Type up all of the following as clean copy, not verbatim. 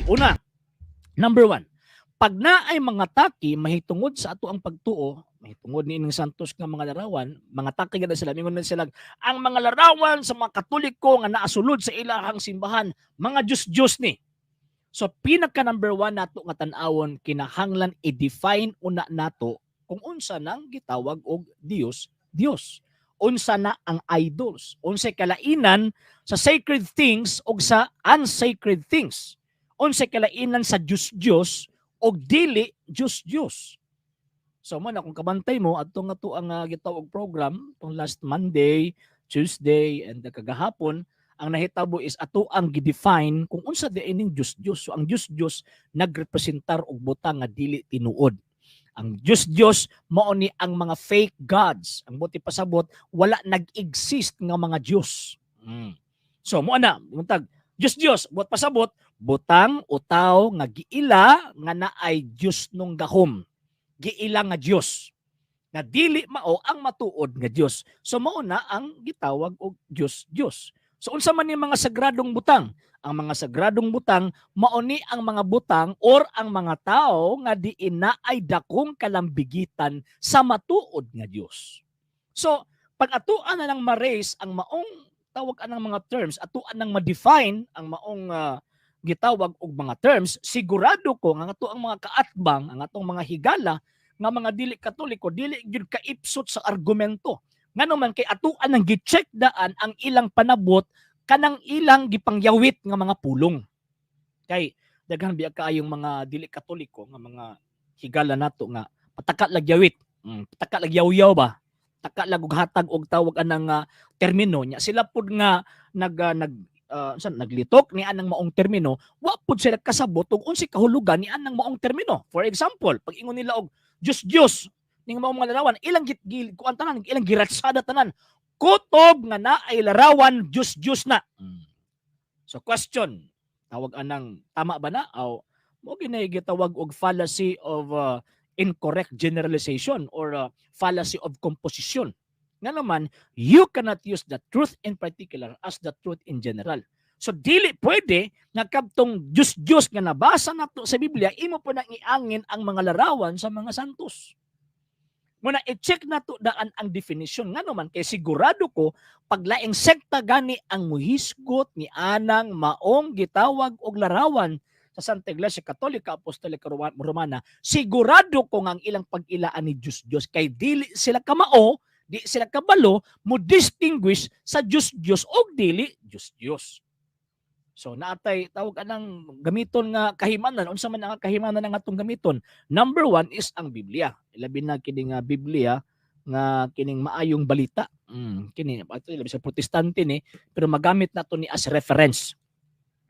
Una, number one, pag naay mga taki mahitungod sa ato ang pagtuo, mahitungod ni ining santos nga mga larawan, mga taki gana sila, mingon na sila, ang mga larawan sa mga Katoliko nga naasulod sa ilahang simbahan, mga Diyos-Diyos ni. So pinaka number one nato nga tan-awon, kinahanglan i-define una nato kung unsa nang gitawag og Dios Dios. Unsa na ang idols? Unsay kalainan sa sacred things og sa unsacred things? Unsay kalainan sa Diyos Diyos og dili Diyos Diyos? So mo na kung kabantay mo adto nga to ang gitawag program tong last Monday, Tuesday and the kagahapon, ang nahitabo is ato ang gi-define kung unsa di ining Diyos Diyos. So ang Diyos Diyos nagrepresentar og butang nga dili tinuod. Ang Diyos Diyos mao ni ang mga fake gods. Ang buot ipasabot, wala nag-exist nga mga Diyos. So mo ana, buntag Diyos Diyos, buot pasabot, butang o tawo nga giila nga naay Diyos nung gahom. Giila nga Diyos. Nga dili mao ang matuod nga Diyos. So mao na ang gitawag og Diyos Diyos. So unsa man ni mga sagradong butang? Ang mga sagradong butang mao ni ang mga butang or ang mga tao nga diin naay dakong kalambigitan sa matuod nga Dios. So pag atuan na lang ma-raise ang maong tawag anang mga terms, atuan nang ma-define ang maong gitawag og mga terms, sigurado ko nga ang ato ang mga kaatbang, ang atong mga higala nga mga dili Katoliko, dili gyud kaipsot sa argumento. Ngano man kay atuan nang gi-check daan ang ilang panabot kanang ilang gipangyawit nga mga pulong. Kay daghan biya kaayong mga dili Katoliko nga mga higala nato nga pataka lag yawit. Pataka lag yaw-yaw ba? Taka lag og hatag og tawag anang termino nya sila pud nga nag nag unsa, naglitok ni anang maong termino, wa pud sila kasabot og unsay kahulugan ni anang maong termino. For example, pag ingon nila og Diyos Diyos ning maong mga larawan, ilang git kuan tanan, ilang giratsada tanan, kutob nga naay larawan, Diyos Diyos na. So question, tawag anang tama ba na aw mo ginay gitawag og fallacy of incorrect generalization or fallacy of composition? Nga naman, you cannot use the truth in particular as the truth in general. So dili pwede nga kabtong Diyos Diyos nga nabasa nato sa Biblia, imo po nang iangin ang mga larawan sa mga santos. Muna i-check nato daan ang definition, ngano man kay sigurado ko pag laing sekta gani ang muhisgot ni anang maong gitawag og larawan sa Santa Iglesia Katolika Apostolika Romana, sigurado ko nga ang ilang pag-ilaan ni Diyos Diyos kay dili sila kamao, di sila kabalo mo distinguish sa Diyos Diyos og dili Diyos Diyos. So naatay tawag anang gamiton nga kahimanan. Unsa man ang kahimanan nga atong gamiton? Number one is ang Biblia. Labi na kini nga Biblia nga kining Maayong Balita. Kini ato labi sa Protestante ni, pero magamit nato ni as reference.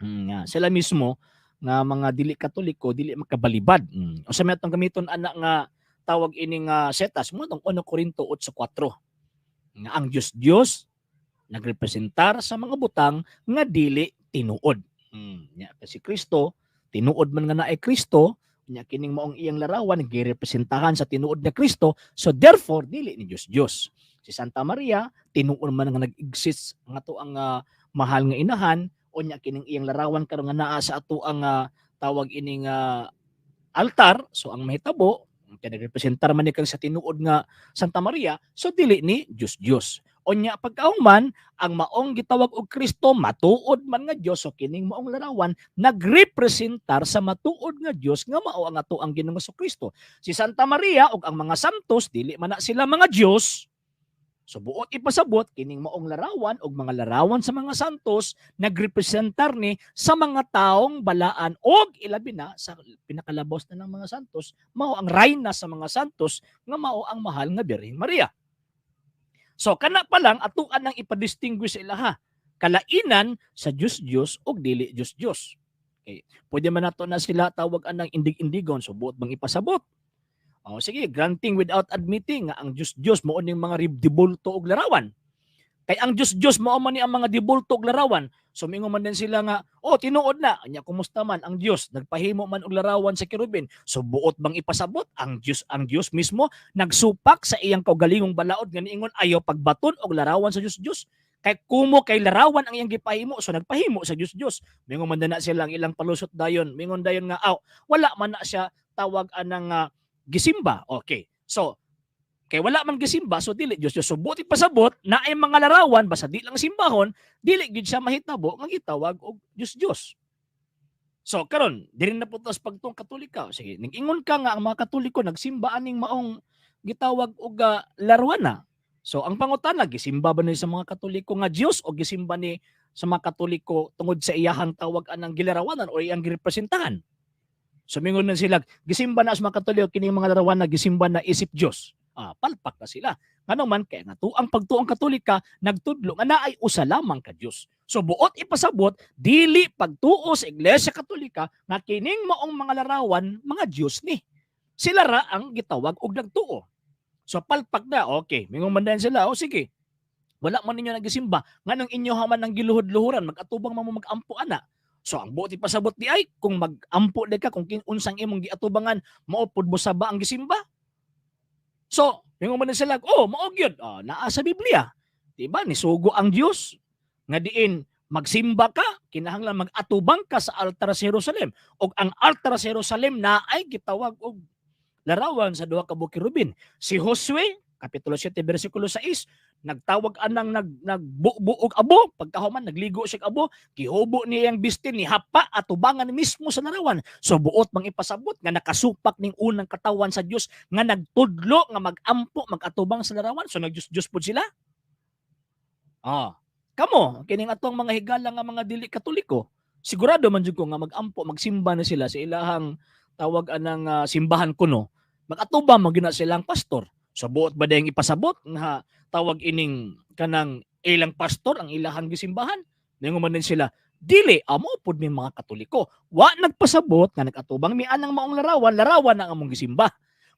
Nga sila mismo nga mga dili Katoliko dili makabalibad. Unsa may atong gamiton ana nga tawag ini nga setas mo tong 1 Corinto 8:4 nga ang Dios Dios nagrepresentar sa mga butang nga dili tinuod. Nya kasi Kristo, tinuod man nga naay Kristo, nya kining maong iyang larawan girepresentahan sa tinuod nga Kristo, so therefore dili ni Dios Dios. Si Santa Maria, tinuod man nga nag-exist nga to ang mahal nga inahan, unya kining iyang larawan karon nga naa sa ato ang tawag ining altar, so ang mahitabo kay nagrepresentar man ni kang sa tinuod nga Santa Maria, so dili ni Dios Dios. Unya pagkahuman, ang maong gitawag og Kristo matuod man nga Dios, so kining maong larawan nagrepresentar sa matuod nga Dios nga mao ang ato ang Ginoong Kristo. Si Santa Maria ug ang mga santos, dili man na sila mga Dios. So buot ipasabot, kining maong larawan og mga larawan sa mga santos nagrepresentar ni sa mga taong balaan og ilabi na sa pinakalabos na ng mga santos, mao ang rayna sa mga santos nga mao ang mahal nga Birhen Maria. So kana pa lang atuan nang ipa-distinguish sa ilaha kalainan sa Diyos Diyos og dili Diyos Diyos. Okay. Pwede man nato na sila tawag anang indig-indigon, so buot bang ipasabot? O sige, granting without admitting nga ang Diyos Diyos mao ning mga dibulto og larawan. Kay ang Diyos Diyos mao man ni ang mga dibulto og larawan. So mingon man din sila nga, "Oh, tinuod na." Anya kumusta man ang Diyos nagpahimo man og larawan sa kerubin. So buot bang ipasabot ang Diyos mismo nagsupak sa iyang kaugalingong balaod nga niingon ayaw pagbaton og larawan sa Diyos Diyos? Kay kumo kay larawan ang iyang gipahimo, so nagpahimo sa Dios Dios. Mingon man na sila ang ilang palusot dayon. Mingon dayon nga aw, wala man na siya tawag anang gisimba. Okay. So kay wala man gisimba, so dili Dios Dios. So buot ipasabot na ay mga larawan basta di lang simbahon, dili gyud siya mahitabo nga gitawag og Dios Dios. So karon, diri na po ta sa pagtuong Katolika. Sige, ning-ingon ka nga ang mga Katoliko nagsimba aning maong gitawag og larawan. So ang pangutana, gisimba ba ni sa mga Katoliko nga Dios o gisimba ni sa mga Katoliko tungod sa iyahang tawag anang gilarawanan o iyang girepresentahan? So mingon na sila, gisimba na sa mga Katoliko kining mga larawan na gisimba na isip Dios. Ah, palpak na sila. Ngano man kay nga ang pagtuong Katolika nagtudlo nga naay usa lamang ka Dios. So buot ipasabot, dili pagtuo sa Iglesia Katolika nga kining maong mga larawan mga Dios ni. Sila ra ang gitawag og nagtuo. So palpak na, okay. Mingon man din sila, o sige. Wala man ninyo nagisimba, nganong inyo man ang giluhod-luhuran, mag-atubang man mo, mag-ampo ana? So ang buot ipasabot di ay kung mag-ampo di ka, kung unsang imong giatubangan, mao pud mo saba ang gisimba. So, mingon man din sila, oh, mao gyud, oh, naa sa Biblia. Diba? Nisugo ang Dios nga diin magsimba ka, kinahanglan mag-atubang ka sa altar sa Jerusalem. Og ang altar sa Jerusalem na ay gitawag og larawan sa duha ka kerubin. Si Josue, kapitulo 7 bersikulo 6, nagtawag anang nagbubo og abo, pagkahuman nagligo siya og abo, gihubo niya ang bistin ni hapa atubangan mismo sa larawan. So buot mang ipasabot nga nakasupak ning unang katawan sa Dios nga nagtudlo nga magampo, magatubang sa larawan. So nagdiyos-Diyos pud sila. Ah, kamo kining atong mga higala nga mga dili Katoliko, sigurado man jud ko nga magampo, magsimba na sila sa ilahang tawag anang simbahan kuno, magatubang man gyud na silang pastor. So buot ba dayong ipasabot nga tawag ining kanang ilang pastor ang ilahang gisimbahan? Ningon man din sila, dili amo pud mi mga Katoliko. Wa nagpasabot nga nagatubang mi anang maong larawan, larawan ang among gisimba.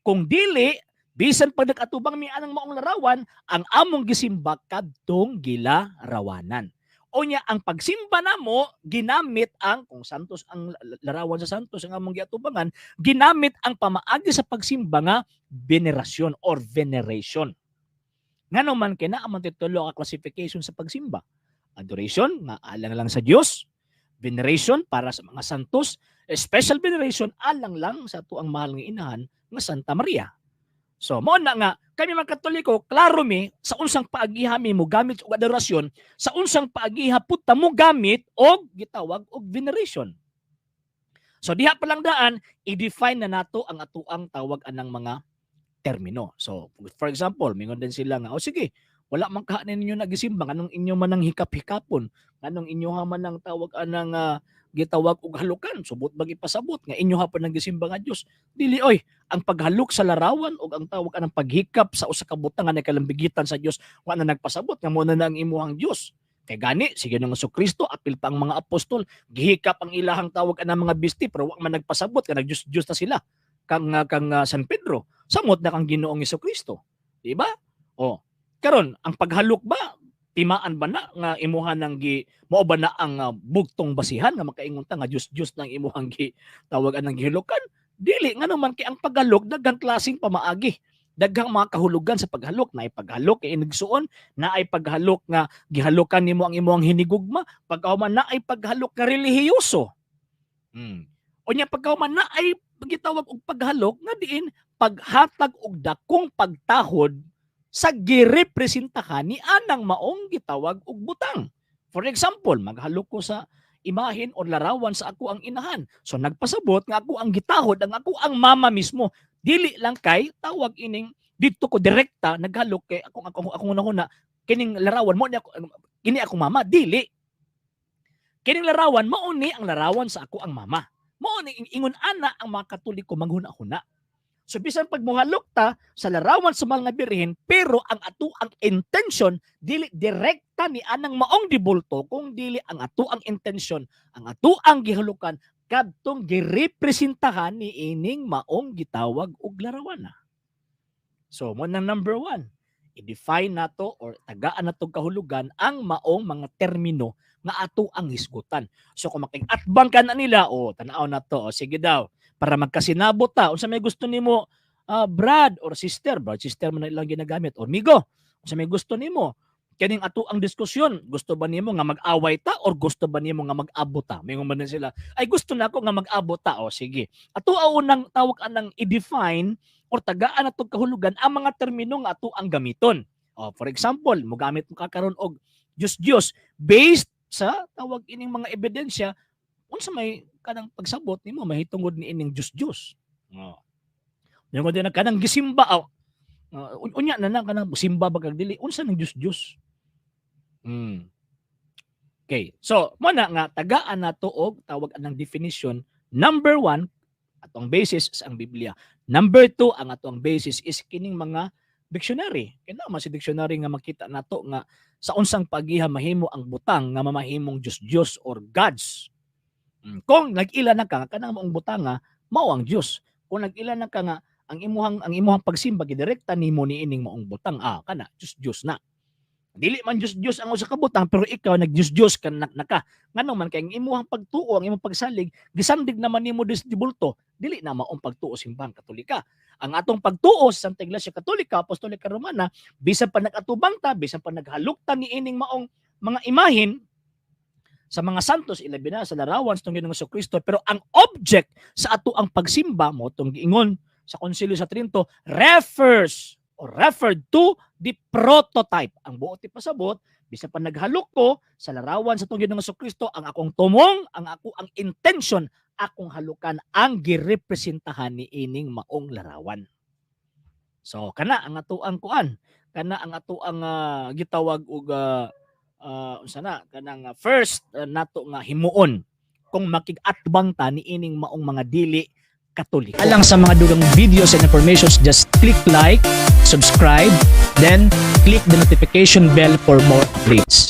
Kung dili, bisan pag nagatubang mi anang maong larawan, ang among gisimba kadtong gilarawanan. O nya ang pagsimba namo ginamit ang kung santos ang larawan sa santos ang among giatubangan, ginamit ang pamaagi sa pagsimba nga venerasyon or veneration. Ngano man kay naa man tulo ka classification sa pagsimba. Adoration nga alang lang sa Dios, veneration para sa mga santos, special veneration alang lang sa atuang mahal nga inahan nga Santa Maria. So mao na nga kami mga Katoliko, klaro mi sa unsang paagiha mi mo gamit og adorasyon, sa unsang paagiha pud ta mo gamit og gitawag og veneration. So diha pa lang daan, i-define na nato ang atuang tawag anang mga termino. So for example, mingon din sila nga, "O sige, wala man kaha ninyo nagisimba, nganong inyo man ang hikap-hikapon, nganong inyo man ang tawag anang gitawag og halukan? So buot bang ipasabot nga inyo hapon ang gisimba nga Dios?" Dili oy, ang paghalok sa larawan og ang tawag anang paghikap sa usa ka butang nga nakalambigitan sa Dios, wa na nagpasabot nga mo na ang imuhang Dios. Kay gani sige nang Kristo, apil pa ang mga apostol, gihikap ang ilahang tawag anang mga bisti, pero wa man nagpasabot nga nagdiyos-Diyos na sila kang San Pedro. Samot na kang Ginoong Kristo, di ba? O karon, ang paghalok ba, timaan ba na nga imuha nang gi mao ba na ang bugtong basihan nga makaingon ta nga Dios-Dios nang imuhang gi tawag anang gihalukan? Dili, ngano man kay ang paghalok daghang klaseng pamaagi, daghang mga kahulugan sa paghalok. Naay paghalok kay inigsuon, naay paghalok nga gihalukan nimo ang imuhang hinigugma, pagkahuman naay paghalok nga relihiyoso. Unya pagkahuman naay gitawag og paghalok nga diin paghatag og dakong pagtahod sa girepresentahan ni anang maong gitawag og butang. For example, maghalok ko sa imahen o larawan sa ako ang inahan. So nagpasabot nga ako ang gitahod ang ako ang mama mismo. Dili lang kay tawag ining didto ko direkta naghalok kay akong una kining larawan mo ni ako, kini akong mama, dili. Kining larawan mao ni ang larawan sa ako ang mama. Mao ni ingon ana ang mga Katoliko manghuna-huna. So bisan pag mohalok ta sa larawan sa Mahal nga Birhen, pero ang ato ang intention dili direkta ni anang maong dibulto, kung dili ang ato ang intention, ang ato ang gihalukan kadtong girepresentahan ni ining maong gitawag og larawan na. So mo nang number one, i-define nato or tagaan nato kahulugan ang maong mga termino nga ato ang hisgutan. So kung makig-atbang ka na nila, o tan-aw na to, o sige daw, para magkasinabot ta, unsa may gusto nimo, brad or sister, brad sister man na ilang ginagamit, or migo, unsa may gusto nimo, Kining ato ang diskusyon, gusto ba nimo nga mag-away ta or gusto ba nimo nga mag-abot ta? Mingon man na sila, "Ay, gusto na ako nga mag-abot ta." O sige. Ato ang unang tawag anang i-define or tagaan ato kahulugan ang mga termino nga ato ang gamiton. O, for example, mogamit mo ka karon og Diyos Diyos based sa tawag ining mga ebidensya, unsa may kanang pagsabot nimo mahitungod ni ining Diyos Diyos? Oh. Mingon din na kanang gisimba, oh. Unya na na kanang simba ba kag dili, unsa nang Diyos Diyos? Okay. So, mo na nga tagaan nato og tawag anang definition. Number one, atong basis sa ang Biblia. Number two, ang atong basis is kining mga dictionary. Kaya man si dictionary nga makita nato nga sa unsang pagiha mahimo ang butang nga mamahimong Diyos Diyos or gods. Kung nag-ila na ka nga kanang maong butang nga mao ang Dios. Kung nag-ila na ka nga ang imuhang pagsimba gidirekta nimo niining maong butang, ah, kana Diyos Diyos na. Dili man Diyos Diyos ang usa ka butang, pero ikaw nag Diyos Diyos ka na, naka. Ngano man kay ang imuhang pagtuo, ang imong pagsalig gisandig naman nimo dis dibulto, dili na maong pagtuo Simbahang Katolika. Ang atong pagtuo sa Santa Iglesia Katolika Apostolika Romana, bisan pa nag-atubang ta, bisan pa naghalok ta niining maong mga imahin sa mga santos, ilabi na sa larawan sa atong Ginoong Kristo, pero ang object sa ato ang pagsimba mo tong giingon sa Konsilyo sa Trento, refers or referred to the prototype. Ang buot ipasabot, bisan pa naghalok ko sa larawan sa atong Ginoong Kristo, ang akong tumong, ang ako ang intention, akong halukan ang girepresentahan ni ining maong larawan. So kana ang ato ang kuan, kana ang ato ang gitawag og unsa na kanang first nato nga himuon kung makig-atbang ta niining maong mga dili Katoliko. Alang sa mga dugang videos and informations, just click like, subscribe, then click the notification bell for more updates.